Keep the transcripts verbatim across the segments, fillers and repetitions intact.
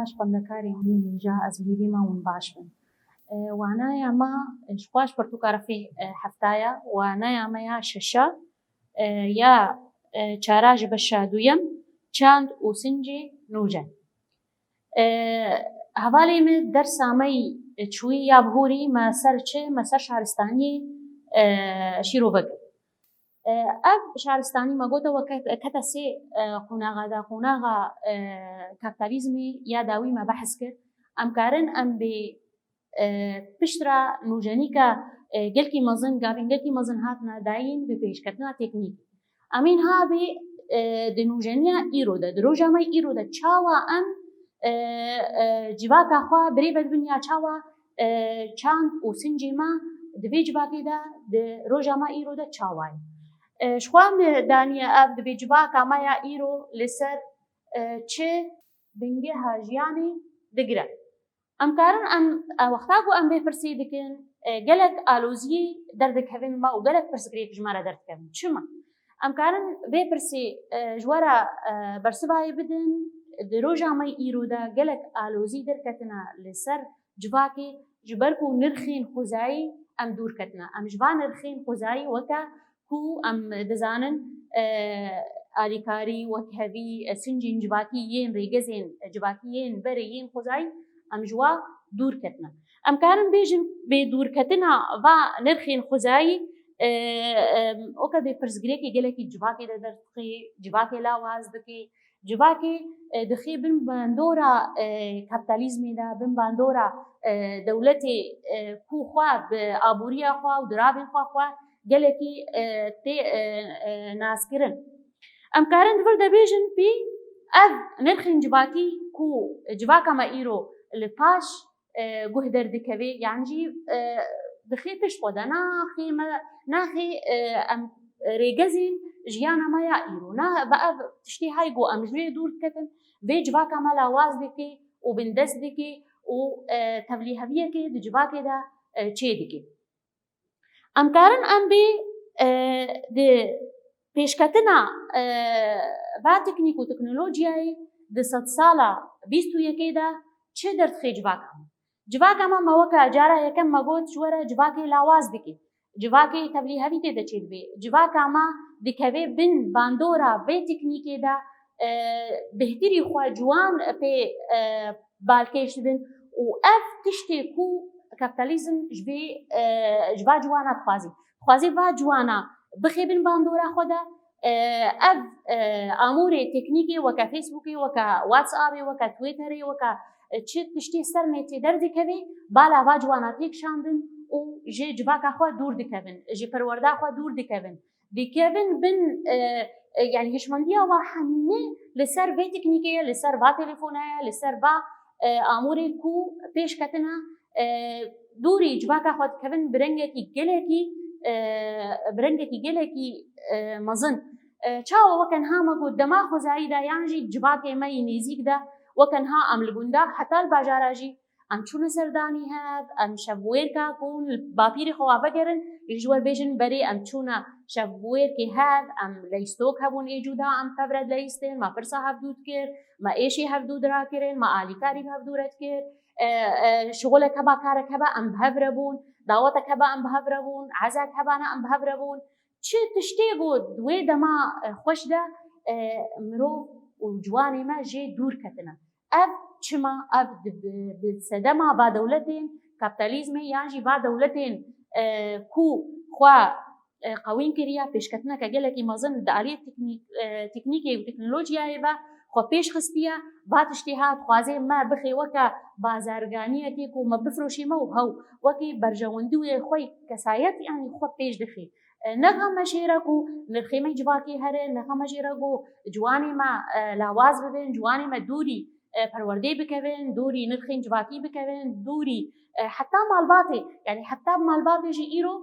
Baş xwendekarê hûn hêja ez hîvî me hûn baş bin. E, wanaya me, e, ji xwe ji pirtûka refê, e, heftaya, wanaya me ya şeşa, e, ya, e, çara ji beşa duyem, çand û sincê nûjen. E, hevalê me dersa me yî çûyî ya bihûrî me ser çi, me ser şaristaniyê, e, şîrove kir. E, ev şaristanî me gote we ket-, kete sê, e, qonaxa de, qonaxa, e, kapitalizmê ya dawî me behs kir. Em karin em bê, e, piştra nûjenîka, e, gelkî mezin, gavên gelkî mezin hatine dayîn bi pêşketina teknîk. Em ên ha bê, e, di nûjeniya îro de, di roja me îro de çawa em, e, e, civaka xwe birêve dibin ya çawa, e, çand û sincê me di vê civakê de, di roja me îro de çawa ye? E, ji xwe em daniye ev di vê civaka me ya îro li ser, e, çi bingeha jiyanê digire. Em karin em, e, wexta ku em vê pirsê dikin, e, gelek aloziyê derdikevin me û gelek pirsgirêk ji me re derdikevin. Çima? Em karin vê pirsê, e, ji we re, e, bersivayê bidin, di roja me îro de gelek alozî derketine li ser civakê, ji ber ku nirxên xwezayî em dûr ketine. Em ji van nirxên xwezayî weke ku em dizanin, e, alîkarî, wekhevî, e, sincên civakî yên rêgezên civakî yên berê yên xwezayî em ji wa dûr ketine. Em karin bêjin bê dûrketina va nirxên xwezayî, e, e, weke bê pirsgirêkê gelekî civakê de derdixê, civakê lawaz dikê, civakê, e, dixê bin bandora, e, kapitalizmê de, bin bandora, e, dewletê, e, ku xwe bi aboriya xwe û diravên xwe xwe gelekî, e, tê, e, e, naskirin. Em karin di vir de bêjin pê ev nirxên civakî ku civaka me îro li paş, e, guh derdikeve, yan jî, e, dixê pişt xwe de naxê me, naxê, e, em rêgezên jiyana me ya îro. Na, bi ev tiştê hay ku em ji vê dûr diketin, vê civaka me lawaz dike û bindest dike û, e, tevlîheviyekê di civakê de, e, çê dike. Em karin em bê, e, di pêşketina, e, va teknîk û teknolojiyayê di sedsala bîst û yekê de çi derdixê civaka me? Civaka me, me weke cara yekem me got ji we re civakê lawaz dike. Civakê tevlîhevî tê de çêdibe. Civaka me dikeve bin bandora vê teknîkê de, e, bêhtirî xwe ciwan pê, e, balkêş dibin û ev tiştê ku kapitalizm ji vê, e, ji va ciwana dixwazî. Dixwazî va ciwana bixê bin bandora xwe de, e, ev, e, amûrê teknîkê weke Facebookê, weke WhatsAppê, weke Twitterê, weke, e, çi tiştê ser netê derdikevê, bala va ciwana têkişandin û ji civaka xwe dûr dikevin, ji perwerda xwe dûr dikevin. Dikevin bin, e, e, yani hişmendiya wa hemî li ser vê teknîkê ye, li ser va telefona ye, li ser va, e, amûrê ku pêş ketine, e, dûrî civaka xwe dikevin bi rengekî gelekî, e, bi rengekî gelekî, e, mezin. E, çawa weke niha me got dema xwezayî de yan jî civakê me yî nêzîk de, weke niha em li gund de heta li bajara jî Em çûne serdanî hev, em şevbûyêrka ku hûn li bapîrê xwe wa vegerin, ji we bêjin berê em çûne şevbûyêrkê hev, em leyîstok hebûn ê cûda em tev re dileyîstin, me pirsa hevdû dikir, me êşê hevdû dirakirin, me alîkarî bi hevdû re dikir, e, e, şixulek heba karek heba em bi hev re bûn, dawetek heba em bi hev re bûn, ezek hebane em bi hev re bûn. Çi tiştê ku di wê dema, e, xweş de, e, mirov û ciwanê me jê dûr ketine. Ev çima? Ev di, bi, bi sedema va dewletên kapitalizmê yan jî va dewletên, e, ku xwe, e, qewîn kiriye, pêşketineke gelekî mezin di aliyê teknîk, e, teknîkê û teknolojiyayê ve xwe pêş xistiye, va tiştê ha dixwaze me bixê weke bazarganiyekê ku me bifroşê me û hew wekî berjewendiyê xwe kesayet, yanî xwe pêş dixê. E, ne xeme jê re ku nirxê me civakê here, ne xeme jê re ku ciwanê me, e, lawaz bibin, ciwanê me dûrî, e, perwerdê bikevin, dûrî nirxên civakî bikevin, dûrî, e, heta malbatê, yanî heta malbatê jî îro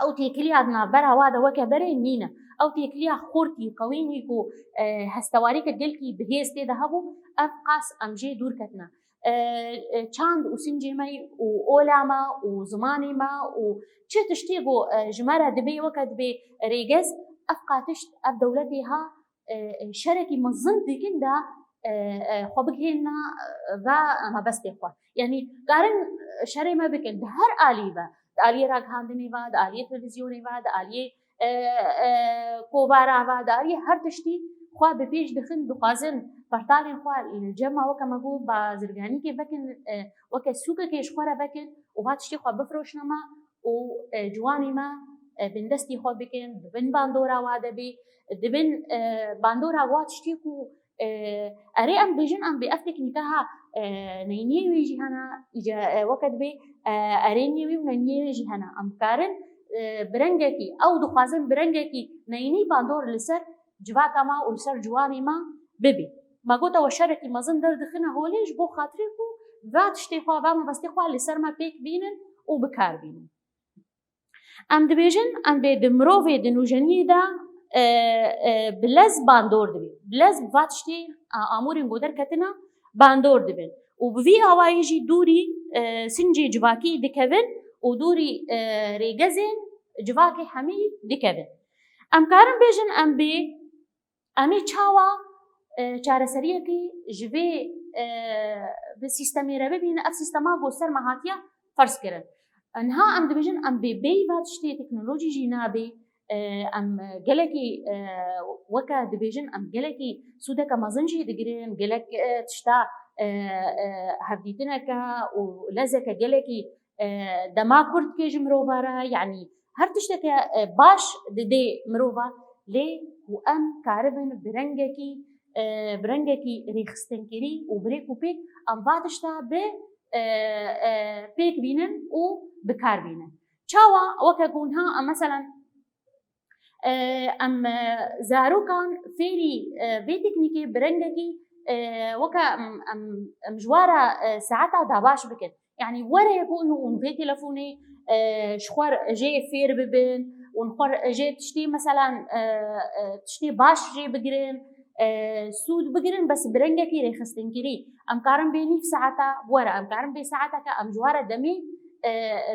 ew têkiliya di navbera wa de weke berê nîne. Ew têkiliya xurtî, qewînî ku, e, hestewarîke gelkî bihêz tê de hebû, ev qas em jê dûr ketine. E, e, çand û sincê me û ola me û zimanê me û çi tiştê ku, e, ji me re dibê weke dibê rêgez, ev qatişt, ev dewletê ha, e, e, şerekî mezin dikin de, e, e, xwe bigihêne, e, ve mebestê xwe. Yanî karin şerê me bikin di her alî ve, di aliyê ragihandinê ve, di aliyê televîzyonê ve, di aliyê, e, e, kovara ve, di aliyê her tiştî xwe bi pêş dixin, dixwazin pertalên xwe li cem me weke me got bazirganîkê vekin, e, weke sûkekê ji xwe re vekin û va tiştî xwe bifiroşine me û, e, ciwanê me, e, bindestî xwe bikin, di bin bandora wa de bê, di bin, e, bandora wa tiştê ku, e, erê em bêjin, em bê ev teknîka ha, e, neyniyê wê jî hene, îca, e, weke dibê, e, erê niyê wê û neyniyê wê jî hene. Em karin, e, bi rengekî, ew dixwazin bi rengekî neynî bandor li ser civaka me û li ser ciwanê me bibê. Me gote we şerekî mezin derdixine holê ji bo xatirê ku va tiştê xwe, va mebestê xwe li ser me pêk bînin û bi kar bînin. Em dibêjin, em bê di mirovê, di nûjeniyê de, e, e, bi lez bandor dibê. Bi lez va tiştê, a, amûrên ku derketine bandor dibin. Û bi vî awayî jî dûrî, e, sincê civakî dikevin û dûrî, e, rêgezên civakê hemî dikevin. Em karin bêjin, em bê Em ê çawa, e, çareseriyekê ji vê, e, bi sîstemê re bibîne, ev sîstema ku ser me hatiye ferz kirin. Niha em dibêjin, em bê bêyî va tiştê teknolojî jî nabê, e, em gelekî, e, weke dibêjin, em gelekî sûdeke mezin jê digirin, gelek, e, tişta, e, e, hevdîtineke û lezeke gelekî e, dema kurt dike ji mirova re, yanî her tişteke, e, baş didê mirova, lê ku em karibin bi rengekî, e, bi rengekî rêxistinkirî û bi rêk û pêk em va tişta bi, e, e, pêk bînin û bi kar bînin. Çawa? Weke ku niha em, meselen, E, em, e, zarokan fêrî, e, vê teknîkê bi rengekî, e, weke em, em, em ji we re, e, saeta dabaş bikin. Yanî were ku hûn vê telefonê, e, ji xwe re jê fêr bibin û ji xwe re jê tiştê, meselan, e, e, tiştê baş jê bigirin, e, sûd bigirin, bes bi rengekî rêxistinkirî. Em karin bê nîv saeta were, em karin bê saeteke em ji we re demê, e,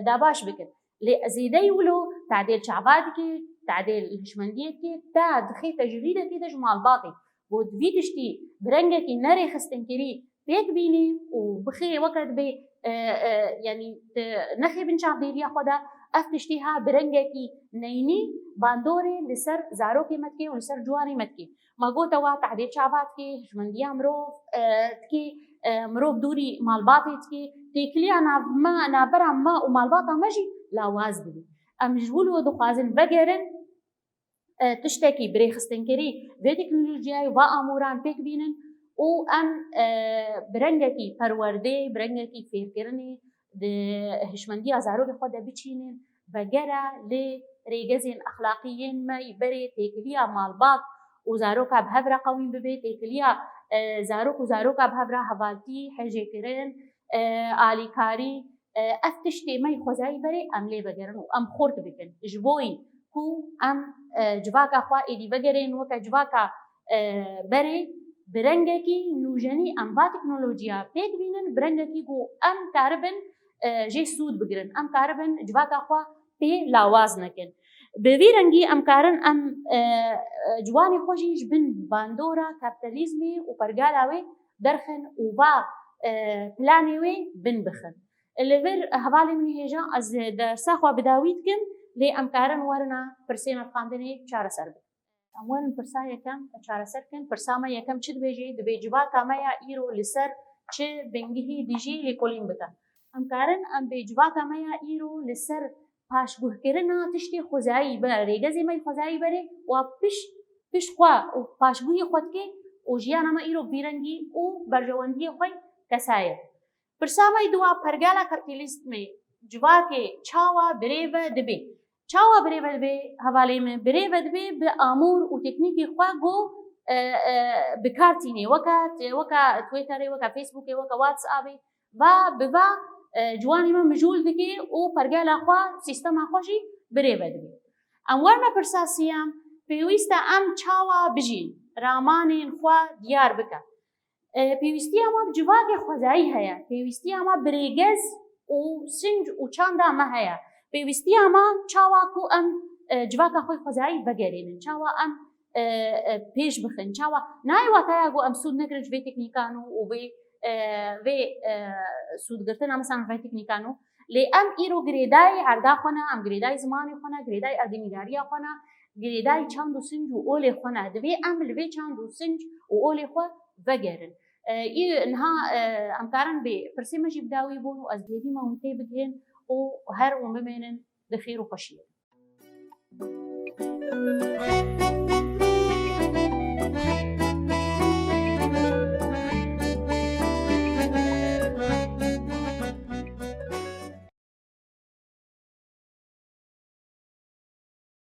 dabaş bikin. Lê zêdeyî wilo tadêl çava dike, tadêl hişmendiyê dike, te dixê tecrîdekê de ji malbatê. Got vî tiştî bi rengekî nerêxistinkirî pêk bînî û bixê weke dibê, e, e, yanî tu nexê bin çavdêriya xwe de, ev tiştî ha bi rengekî neynî bandorê li ser zarokê me dike û li ser ciwanê me dike. Me gote wa tadê çava dikê, hişmendiya mirov, e, dikê, e, mirov dûrî malbatê dikê, têkiliya nav me, navbera me û malbata me jî lawaz dibî. Em ji wilo dixwazin vegerin, e, tiştekî bi rêxistinkirî vê teknolojiyayê, va amûran pêk bînin û em, e, bi rengekî perwerdê, bi rengekî fêrkirinê di hişmendiya zarokê xwe de biçînin, vegere lê rêgezên exlaqî yên me yî berê têkiliya malbat û zaroka bi hev re qewîn bibe, têkiliya, e, zarok û zaroka bi hev re hevaltî, hejêkirin, e, alîkarî, e, ev tiştê me yî xwezayî berê em lê vegerin û em xurt bikin. Ji bo yî ku em, e, civaka xwe êdî vegerên weke civaka, e, berê bi rengekî nûjenî em va teknolojiya pêk bînin, bi rengekî ku em karibin, e, jê sûd bigirin. Em karibin civaka xwe pê lawaz nekin. Bi vî rengî em karin em, e, e, ciwanê xwe jî ji bin bandora kapîtalîzmê û pergala wê derxin û va, e, planê wê bin bixin. Li vir hevalê min ê hêja, ez dersa xwe bi dawî dikim, lê em karin werina pirsê me bi xwendinê çareser bikin. Em werin pirsa yekem çareser bikin. Pirsa me yekem çi dibêjê? Dibê civaka me ya îro li ser çi bingehî dijî lêkolîn bike? Em karin em bê civaka me ya îro li ser paşguhkirina tiştê xwezayî, bi rêgezê me yî xwezayî berê, wa pişt, pişt xwe û paşguhê xwe dike û jiyana me îro bi vî rengî û berjewendiyê xwe yî kesaye. Pirsa me yî dua, pergala kapîtalîstmê civakê çawa birêve dibe? Çawa birêve dibe hevalê min? Birêve dibe bi amûr û teknîkê xwe ku, e, e, bi kar tînê. Weke, weke Twitterê, weke Facebookê, weke WhatsAppê. Va bi va, e, ciwanê me mijûl dike û pergala xwe, sîstema xwe jî birêve dibe. Em werine pirsa siyam, pêwîst e em çawa bijîn? Ramanên xwe diyar bike. E, pêwîstiya me bi civakê xwezayî heye. Pêwîstiya me bi rêgez û sinc û çanda me heye. Pêwîstiya me çawa ku em, e, civaka xwe xwezayî vegerênin. Çawa em, e, e, pêş bixin. Çawa? Nayê wataya ku em sûd negirin ji vê teknîkan û, û vê, e, vê, e, sûdgirtina, mesela, vê teknîkan û, lê em îro girêdayî erda xwe ne, em girêdayî zimanê xwe ne, girêdayî erdnîgariya xwe ne, girêdayî çand û sinc û olê xwe ne. Divê em li vê çand û sinc û olê xwe vegerin. E, î niha, e, em karin bê pirsê me jî bi dawî bûn û ez bi hêvî me hûn tê bigihên û her hûn bimênin di xêr û xweşiyê de.